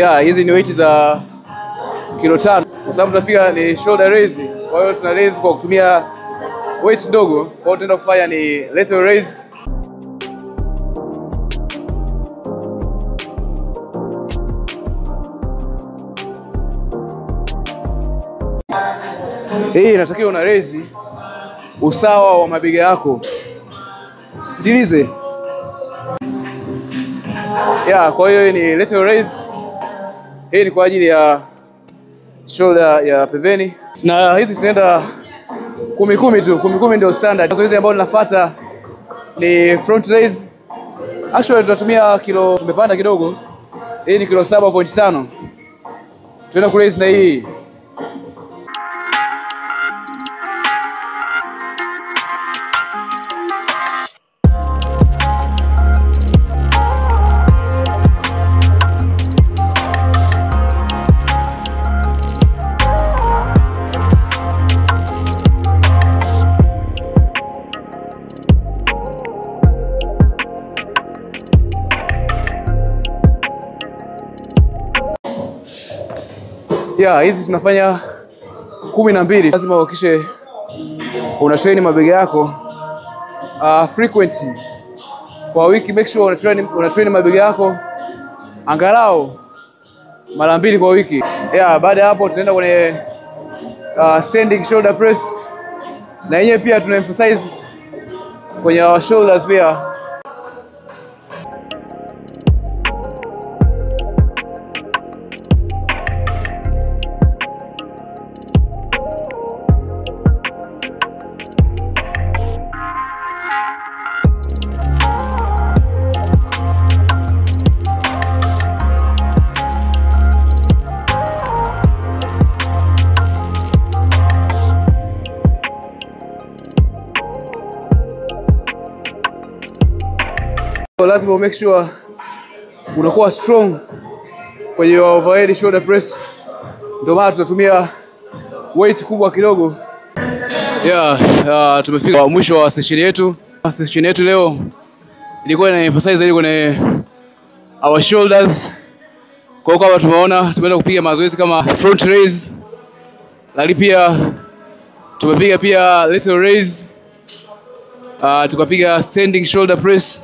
Yeah, hizi ni weight za kilo 5. Kwa sababu tunafika ni shoulder raise. Kwa hiyo tuna raise kwa kutumia weight ndogo. Kwa hiyo tunaenda kufanya ni lateral raise. Hii inatakiwa una raise usawa wa mabega yako. Sikilize. Yeah, kwa hiyo ni lateral raise. Hii ni kwa ajili ya shoulder ya pembeni. Na hizi tunaenda 10-10 tu. 10-10 ndio standard. Zoezi ambalo tunafuata ni front raise. Actually tunatumia kilo, tumepanda kidogo. Hii ni kilo 7.5. Tunaenda ku raise na hii. Yeah, hizi tunafanya 12. Lazima uhakikishe una train mabega yako frequently. Kwa wiki make sure una train mabega yako angalau mara 2 kwa wiki. Yeah, baada ya hapo tutaenda kwenye standing shoulder press. Na yenyewe pia tuna emphasize kwenye our shoulders pia. Lazima make sure unakuwa strong kwenye overhead shoulder press. Ndio maana tunatumia weight kubwa kidogo. Yeah, tumefika mwisho wa session yetu. Session yetu leo ilikuwa ina emphasize zaidi kwenye our shoulders. Kwa hiyo kama tumeona tumeenda kupiga mazoezi kama front raise, lakini pia tumepiga pia lateral raise, tukapiga standing shoulder press.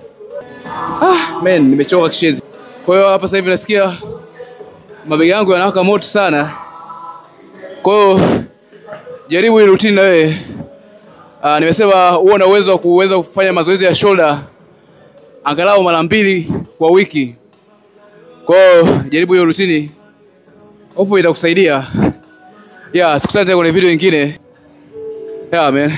Man, nimechoka kishezi. Kwa hiyo hapa sasa hivi nasikia mabega yangu yanawaka moto sana. Kwa hiyo jaribu hii routine na wewe. Nimesema uwe na uwezo wa kuweza kufanya mazoezi ya shoulder angalau mara 2 kwa wiki. Kwa hiyo jaribu hiyo routine. Hopefully itakusaidia. Yeah, tukutane tena kwenye video nyingine. Yeah man.